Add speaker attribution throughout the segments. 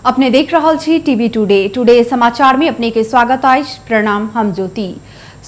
Speaker 1: अपने देख रहल छी टीवी टुडे। टुडे समाचार में अपने के स्वागत अछि। प्रणाम, हम ज्योति।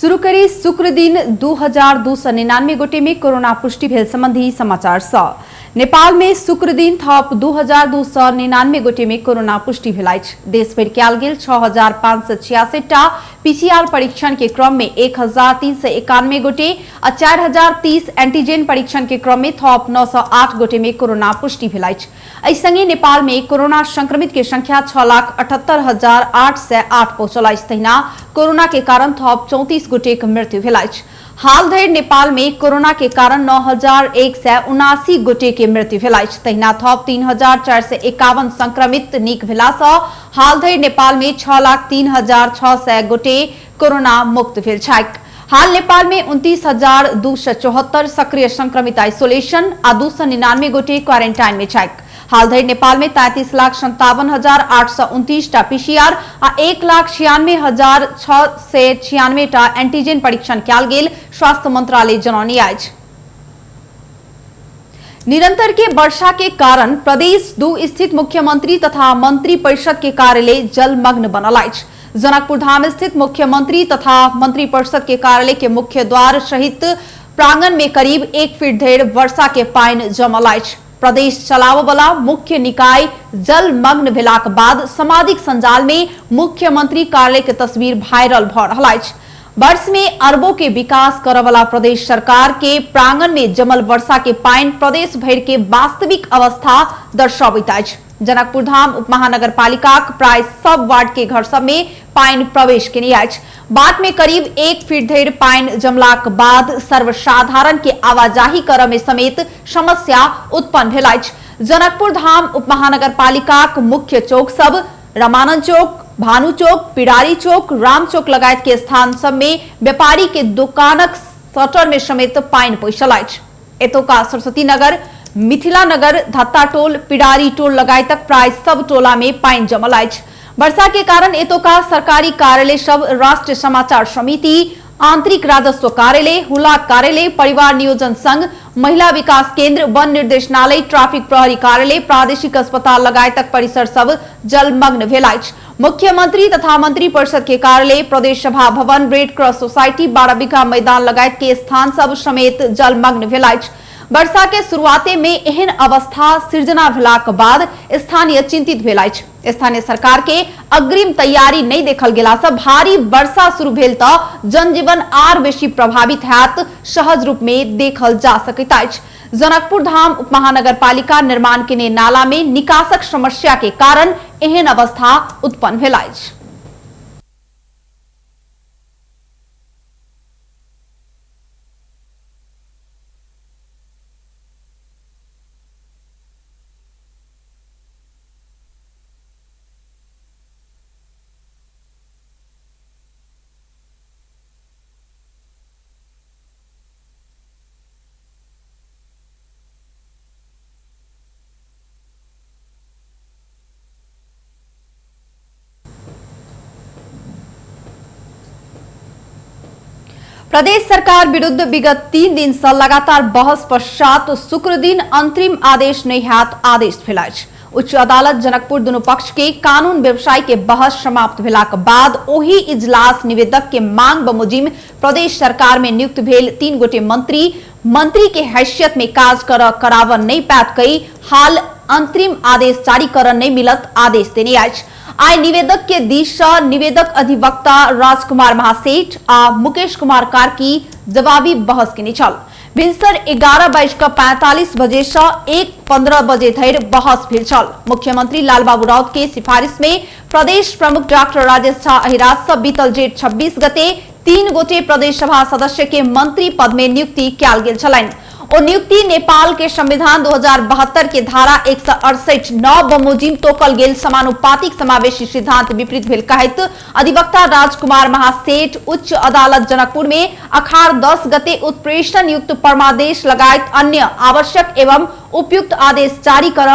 Speaker 1: शुरू करी शुक्र दिन 2299 गोटे में कोरोना पुष्टि भेल संबंधी समाचार सँ। नेपाल में शुक्र दिन थप 2299 गोटे में कोरोना पुष्टि भेल अछि। देश भरि कयल गेल 6566 टा पीसीआर परीक्षण के क्रम में 1391 गोटे आ 4030 एंटीजन परीक्षण के क्रम में थप 908 गोटे में कोरोना पुष्टि भेल अछि। एहि संगे नेपाल में कोरोना संक्रमित के संख्या 6,78,808 पहुंचल अछि। तहिना कोरोना के कारण थप 34 गोटे के मृत्यु भेल अछि। हाल धरि नेपाल में कोरोना के कारण 9,179 गोटे के मृत्यु भेल अछि। तहिना थप 3,451 संक्रमित नीक भेला सँ हाल धरि नेपाल में 6,03,600 गोटे कोरोना मुक्त भेल छथि। हाल नेपाल में 29,274 सक्रिय संक्रमित आइसोलेशन आ 299 गोटे क्वारेंटाइन में छथि। हाल धरि नेपाल में 33,57,829 टा पीसीआर आ 1,96,696 टा एंटीजन परीक्षण कयल गेल स्वास्थ्य मंत्रालय जनौने अछि। निरंतर के वर्षा के कारण प्रदेश 2 स्थित मुख्यमंत्री तथा मंत्री परिषद के कार्यालय जलमग्न बनल अछि। जनकपुर धाम स्थित मुख्यमंत्री तथा मंत्री परिषद के कार्यालय के मुख्य द्वार सहित प्रांगण में करीब 1 फीट धरि वर्षा के पानि जमल अछि। प्रदेश चलाबऽ वाला मुख्य निकाय जलमग्न भेलाक बाद सामाजिक संजाल में मुख्यमंत्री कार्यालय के तस्वीर वायरल भऽ रहल अछि। वर्ष में अरबों के विकास करऽ वाला प्रदेश सरकार के प्रांगण में जमल वर्षा के पानि प्रदेश भरि के वास्तविक अवस्था दर्शाबैत अछि। जनकपुर धाम उपमहानगरपालिकाक प्राय सब वार्ड के घर सब में पानि प्रवेश केने अछि। बाट में करीब 1 फीट धरि पानि जमलाक बाद सर्वसाधारण के आवाजाही करऽ में समेत समस्या उत्पन्न भेल अछि। जनकपुर धाम उपमहानगरपालिकाक मुख्य चौक सब रामानंद चौक, भानु चौक, पिरारी चौक, राम चौक लगायत के स्थान सब में व्यापारी के दुकानक शटर में समेत पानि पैसल अछि। एतुका सरस्वती नगर, मिथिला नगर, धत्ता टोल, पिरारी टोल लगायतक प्राय सब टोला में पानि जमल अछि। वर्षा के कारण एतुका सरकारी कार्यालय सब, राष्ट्रीय समाचार समिति, आंतरिक राजस्व कार्यालय, हुला कार्यालय, परिवार नियोजन संघ, महिला विकास केंद्र, वन निर्देशनालय, ट्रैफिक प्रहरी कार्यालय, प्रादेशिक अस्पताल लगायतक परिसर सब जलमग्न भेल अछि। मुख्यमंत्री तथा मंत्री परिषद के कार्यालय, प्रदेश सभा भवन, रेड क्रॉस सोसाइटी, 12 बीघा मैदान लगायत के स्थान सब समेत जलमग्न भेल अछि। वर्षा के शुरुआते में एहन अवस्था सृजना भेलाक बाद स्थानीय चिंतित भेल अछि। स्थानीय सरकार के अग्रिम तैयारी नहीं देखल गेला से भारी वर्षा शुरू भेल त जनजीवन आर बेसी प्रभावित हैत सहज रूप में देखल जा सकैत अछि। जनकपुर धाम उपमहानगरपालिका निर्माण केने नाला में निकासक समस्या के कारण एहन अवस्था उत्पन्न भेल अछि। प्रदेश सरकार विरुद्ध विगत 3 दिन से लगातार बहस पश्चात शुक्र दिन अंतरिम आदेश नहीं हैत आदेश भेल अछि। उच्च अदालत जनकपुर दुनू पक्ष के कानून व्यवसाय के बहस समाप्त भेलाक बाद ओही इजलास निवेदक के मांग बमोजिम प्रदेश सरकार में नियुक्त भेल 3 गोटे मंत्री मंत्री के हैसियत में काज कर करावन नहीं पात कई हाल अंतरिम आदेश जारी कर नहीं मिलत आदेश देने अछि। आइ निवेदक के दिस सँ निवेदक अधिवक्ता राजकुमार महासेठ आ मुकेश कुमार कार्की जवाबी बहस केने छल। भिनसर 11:45 बजे सँ 1:15 बजे धरि बहस भेल छल। मुख्यमंत्री लालबाबू राउत के सिफारिश में प्रदेश प्रमुख डॉक्टर राजेश झा अहिराज सँ बीतल जेठ 26 गते 3 गोटे प्रदेश सभा सदस्य के मंत्री पद में नियुक्ति कयल गेल छलनि। ओ नियुक्ति नेपाल के संविधान 2072 के धारा 168(9) बमोजिम तोकल गेल समानुपातिक समावेशी सिद्धांत विपरीत भेल कहैत अधिवक्ता राजकुमार महासेठ उच्च अदालत जनकपुर में अखाड़ 10 गते उत्प्रेषण युक्त परमादेश लगायत अन्य आवश्यक एवं उपयुक्त आदेश जारी कर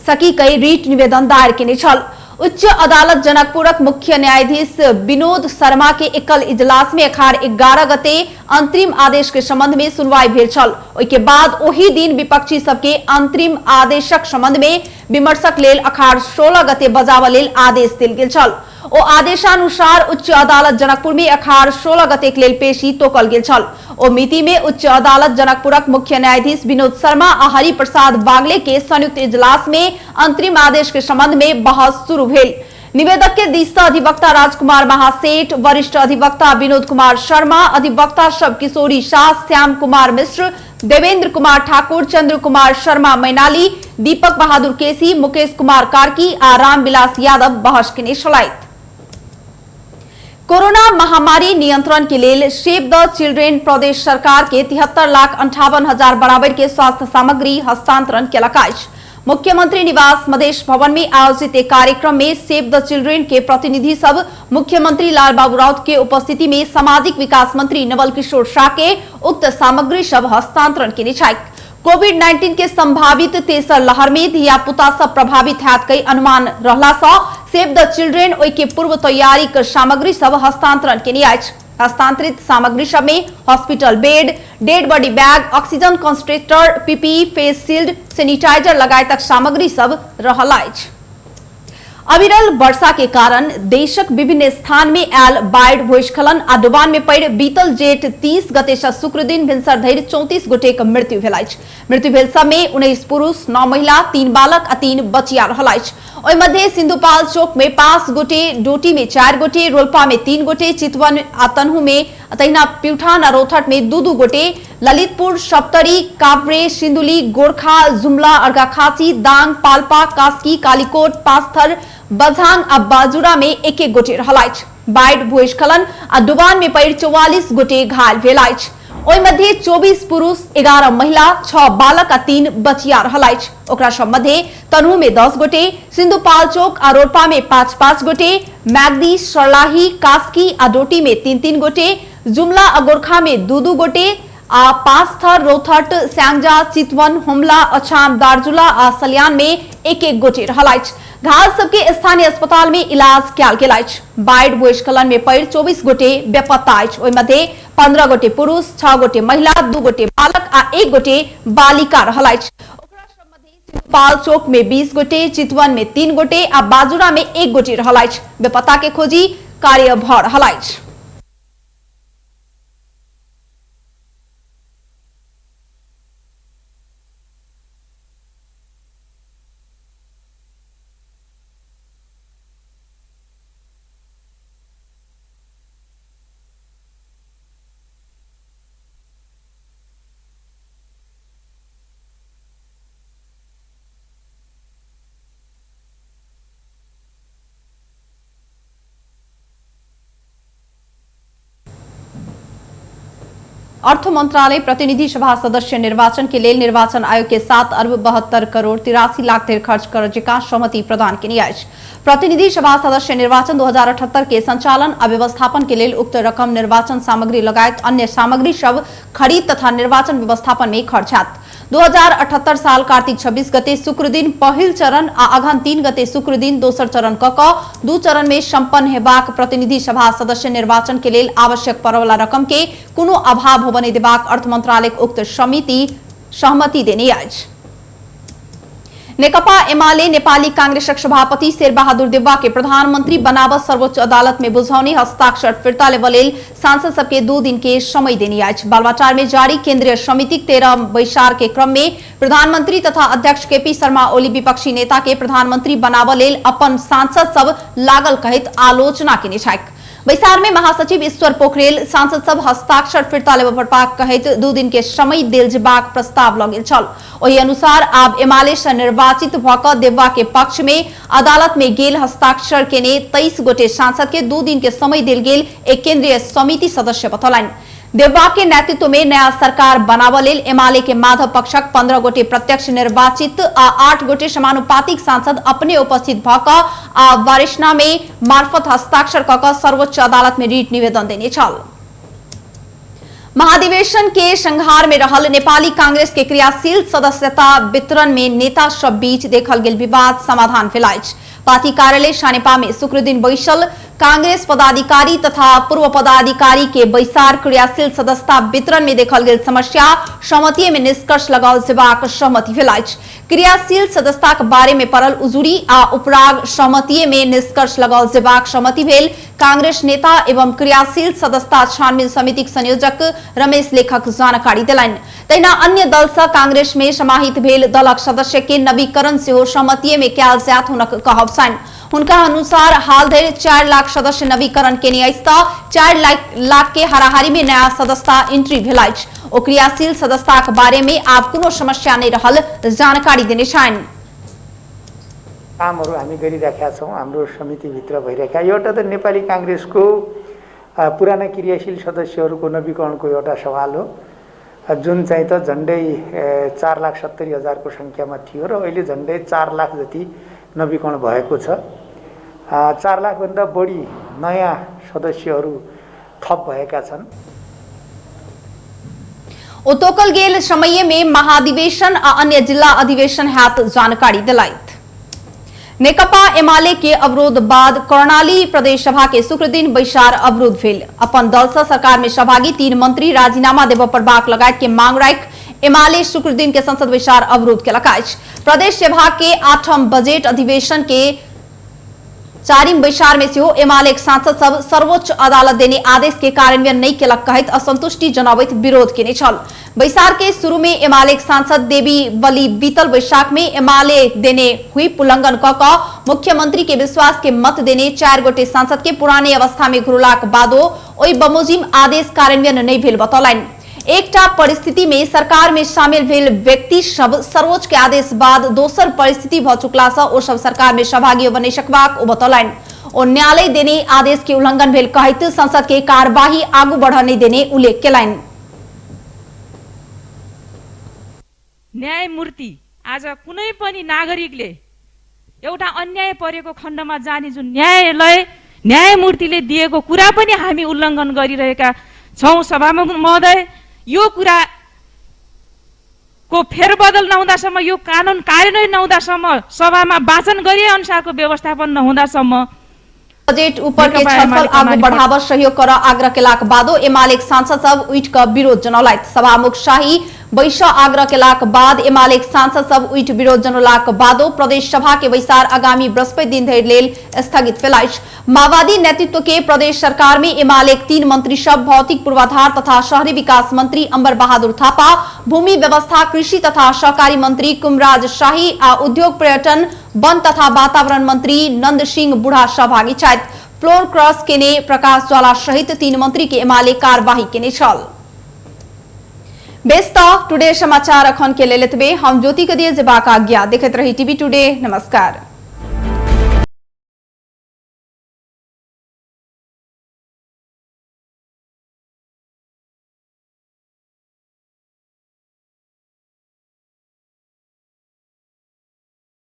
Speaker 1: सकी कई रीट निवेदन दायर केने छल। उच्च अदालत जनकपुरक मुख्य न्यायाधीश विनोद शर्मा के एकल इजलास में अखाड़ 11 गते अंतरिम आदेश के संबंध में सुनवाई भेल छल। ओहि के बाद ओही दिन विपक्षी सबके अंतरिम आदेशक संबंध में विमर्शक लेल अखाड़ 16 गते बजाबऽ लेल आदेश देल गेल छल। ओ आदेशानुसार उच्च अदालत जनकपुर में अखाड़ 16 गते के लेल पेशी तोकल गेल छल। ओ मिति में उच्च अदालत जनकपुरक मुख्य न्यायाधीश विनोद शर्मा आ हरिप्रसाद बागले के संयुक्त इजलास में अंतरिम आदेश के संबंध में बहस शुरू भेल। निवेदक के दिस सँ अधिवक्ता राजकुमार महासेठ, वरिष्ठ अधिवक्ता विनोद कुमार शर्मा, अधिवक्ता सब किशोरी शाह, श्याम कुमार मिश्र, देवेंद्र कुमार ठाकुर, चंद्र कुमार शर्मा मैनाली, दीपक बहादुर केसी, मुकेश कुमार कार्की आ रामविलास यादव बहस केने छलथि। कोरोना महामारी नियंत्रण के लेल सेव द चिल्ड्रेन प्रदेश सरकार के 73,58,000 बराबर के स्वास्थ्य सामग्री हस्तांतरण केलक अछि। मुख्यमंत्री निवास मधेश भवन में आयोजित एक कार्यक्रम में सेव द चिल्ड्रेन के प्रतिनिधि सब मुख्यमंत्री लालबाबू राउत के उपस्थिति में सामाजिक विकास मंत्री नवल किशोर शाह के उक्त सामग्री सब हस्तांतरण केने छथि। कोविड-19 के संभावित तेसर लहर में धियापुता सब प्रभावित हैत कई अनुमान रहला सँ सेव द चिल्ड्रेन ओहि के पूर्व तैयारी के सामग्री सब हस्तांतरण केने अछि। हस्तांतरित सामग्री सब में hospital bed, dead body bag, oxygen concentrator, PPE, face shield, sanitizer लगायतक सामग्री सब रहल अछि। अविरल वर्षा के कारण देशक विभिन्न स्थान में आयल बाढ़ि, भूस्खलन आ डुबान में पड़ि बीतल जेठ 30 गते सँ शुक्र दिन भिनसर धरि 34 गोटेक मृत्यु भेल अछि। मृत्यु भेल सब में 19 पुरुष, 9 महिला, 3 बालक आ 3 बचिया रहल अछि। ओहि मध्य सिंधुपाल चौक में 5 गोटे, डोटी में 4 गोटे, रोल्पा में 3 गोटे, चितवन आ तनहु में तहिना प्युठान आ रौथट में 2-2 गोटे, ललितपुर, सप्तरी, काभ्रे, सिंधुली, गोरखा, जुमला, अर्घाखांची, दांग, पाल्पा, कास्की, कालीकोट, पास्थर, बझांग आ बाजुरा में 1-1 गोटे रहल अछि। बाढ़ि, भूस्खलन आ डुबान में पड़ि 44 गोटे घायल भेल अछि। ओहि मध्य 24 पुरुष, 11 महिला, 6 बालक आ 3 बचिया रहल अछि। ओकरा सब मध्य तनहु में 10 गोटे, सिंधुपाल चौक आ रोडपा में 5-5 गोटे, मैगदी, सर्लाही, कास्की आ डोटी में 3-3 गोटे, जुमला आ गोरखा में 2-2 गोटे आ पाँचथर, रौथट, स्यांगजा, चितवन, हुमला, अछाम, दार्जुला आ सलियान में 1-1 गोटे रहल अछि। घायल सबके स्थानीय अस्पताल में इलाज कयल गेल अछि। बाढ़ि, भूस्खलन में पड़ि 24 गोटे बेपत्ता अछि। ओहि मध्य 15 गोटे पुरुष, 6 गोटे महिला, 2 गोटे बालक आ 1 गोटे बालिका रहल अछि। ओकरा सब मध्य सिंधुपाल चौक में 20 गोटे, चितवन में 3 गोटे आ बाजुरा में 1 गोटे रहल अछि। बेपत्ता के खोजी कार्य भऽ रहल अछि। अर्थ मंत्रालय प्रतिनिधि सभा सदस्य निर्वाचन के लेल निर्वाचन आयोग के 7 अरब 72 करोड़ 83 लाख धरि खर्च कर जकाँ सहमति प्रदान केने अछि। प्रतिनिधि सभा सदस्य निर्वाचन 2078 के संचालन आ व्यवस्थापन के लेल उक्त रकम निर्वाचन सामग्री लगायत अन्य सामग्री सब खरीद तथा निर्वाचन व्यवस्थापन में खर्च हैत। 2078 साल कार्तिक 26 गते शुक्र दिन पहिल चरण आ अघन 3 गते शुक्र दिन दोसर चरण क क 2 चरण में संपन्न हेबाक प्रतिनिधि सभा सदस्य निर्वाचन के लेल आवश्यक पड़वला रकम के कोनो अभाव होबय नहि देबाक अर्थ मंत्रालय उक्त समिति सहमति देने अछि। नेकपा एमाले नेपाली कांग्रेसक सभापति शेरबहादुर देउवा के प्रधानमंत्री बनाबऽ सर्वोच्च अदालत में बुझौनी हस्ताक्षर फिर्ता लेबऽ लेल सांसद सबके 2 दिन के समय देने अछि। बालवाटार में जारी केंद्रीय समितिक 13 बैसार के क्रम में प्रधानमंत्री तथा अध्यक्ष केपी शर्मा ओली विपक्षी नेता के प्रधानमंत्री बनाबऽ लेल अपन सांसद सब लागल कहैत आलोचना केने छथि। बैसार में महासचिव ईश्वर पोखरेल सांसद सब हस्ताक्षर फिर्ता लेबऽ पड़बाक कहैत 2 दिन के समय देल जेबाक प्रस्ताव लऽ गेल छल। ओहि अनुसार आब एमाले से निर्वाचित भऽ कऽ देउवा के पक्ष में अदालत में गेल हस्ताक्षर केने 23 गोटे सांसद के 2 दिन के समय देल गेल एक केंद्रीय समिति सदस्य बतौलनि। देउवा के नेतृत्व में नया सरकार बनाबऽ लेल एमाले के माधव पक्षक 15 गोटे प्रत्यक्ष निर्वाचित आ 8 गोटे समानुपातिक सांसद अपने उपस्थित भऽ कऽ आ वारिसना में मार्फत हस्ताक्षर कऽ कऽ सर्वोच्च अदालत में रिट निवेदन देने छल। महाधिवेशन के संहार में रहल नेपाली कांग्रेस के क्रियाशील सदस्यता वितरण में नेता सब बीच देखल गेल विवाद समाधान भेल अछि। पार्टी कार्यालय सानेपा में शुक्रदिन बैसल कांग्रेस पदाधिकारी तथा पूर्व पदाधिकारी के बैसार क्रियाशील सदस्यता वितरण में देखल गेल समस्या सहमति में निष्कर्ष लगाओल जेबाक सहमति भेल अछि। क्रियाशील सदस्यता के बारे में पड़ल उजुरी आ उपराग सहमति में निष्कर्ष लगाओल जेबाक सहमति भेल कांग्रेस नेता एवं क्रियाशील सदस्यता छानबीन समितिक संयोजक रमेश लेखक जानकारी देलनि। तहिना अन्य दल सँ कांग्रेस में समाहित भेल दलक सदस्य के नवीकरण सेहो सहमति में कयल जायत हुनक कहब छनि। हुनका अनुसार हाल धरि 4 लाख सदस्य नवीकरण केने अछि त 4 लाख के हाराहारी में नया सदस्यता एंट्री भेल अछि। ओ क्रियाशील सदस्यताक बारे में आब कोनो समस्या नहि रहल जानकारी देने छनि।
Speaker 2: कामहरू हामी गरिराखेका छौँ, हाम्रो समितिभित्र भइरहेका। एउटा त नेपाली काङ्ग्रेसको पुराना क्रियाशील सदस्यहरूको नवीकरणको एउटा सवाल हो, जुन चाहिँ त झन्डै 4,70,000 को सङ्ख्यामा थियो र अहिले झन्डै 4 लाख जति नवीकरण भएको छ। 4 लाखभन्दा बढी नयाँ सदस्यहरू थप भएका छन्।
Speaker 1: ओ तोकल गेल समय में महाधिवेशन आ अन्य जिला अधिवेशन हैत जानकारी दिलाइत। नेकपा एमाले के अवरोध बाद कर्णाली प्रदेश सभा के शुक्रदिन बैसार अवरुद्ध भेल। अपन दल से सरकार में सहभागी 3 मंत्री राजीनामा देबय पड़बाक लगायत के मांग राखि एमाले शुक्रदिन के संसद बैसार अवरुद्ध केलक अछि। प्रदेश सभा के 8म बजेट अधिवेशन के 4म बैसार में सेहो एमाले सांसद सब सर्वोच्च अदालत देने आदेश के कार्यान्वयन नहीं केलक कहैत असंतुष्टि जनाबैत विरोध केने छल। बैसार के शुरू में एमाले सांसद देवी बली बीतल बैसाख में एमाले देने हुई उल्लंघन क मुख्यमंत्री के विश्वास के मत देने 4 गोटे सांसद के पुराने अवस्था में घुरलाक बादो ओहि बमोजिम आदेश कार्यान्वयन नहीं भेल बतौलनि। एकटा परिस्थिति में सरकार में शामिल भेल व्यक्ति सब सर्वोच्च के आदेश बाद दोसर परिस्थिति भ चुकला से ओ सब सरकार में सहभागी बनि सकबाक ओ बतौलनि। ओ न्यायालय देने आदेश के उल्लंघन भेल कहैत संसद के कार्यवाही आगू बढ़ नहीं देने उल्लेख केलनि।
Speaker 3: न्यायमूर्ति आज कुनै पनि नागरिकले एउटा अन्याय परेको खण्डमा जाने जुन न्यायालय न्यायमूर्तिले दिएको कुरा पनि हामी उल्लङ्घन गरिरहेका छौँ। सभामुख महोदय, यो कुरा को फेरबदल नहुँदासम्म, यो कानुन कार्यान्वयन नहुँदासम्म, सभामा वाचन गरिए अनुसारको व्यवस्थापन नहुँदासम्म
Speaker 1: बजेट ऊपर के छलफल आगू बढ़ाव सहयोग कर आग्रह केलाक बादो एमाले सांसद सब उठि क विरोध जनौलथि। सभामुख शाही बैस आग्रह केलाक बाद एमाले सांसद सब उठि विरोध जनौलाक बादो प्रदेश सभा के बैसार आगामी बृहस्पति दिन धरि लेल स्थगित भेल अछि। माओवादी नेतृत्व के प्रदेश सरकार में एमाले 3 मंत्री सब भौतिक पूर्वाधार तथा शहरी विकास मंत्री अंबर बहादुर थापा, भूमि व्यवस्था कृषि तथा सहकारी मंत्री कुमराज शाही आ उद्योग पर्यटन वन तथा वातावरण मंत्री नंद सिंह बूढ़ा सहभागी छथि। फ्लोर क्रॉस केने प्रकाश ज्वाला सहित 3 मंत्री के एमाले कार्यवाही केने छल। बेस त टुडे समाचार अखन के लेल एतबे। हम ज्योति के दिए जेबाक आज्ञा। देखैत रही टीवी टुडे। नमस्कार।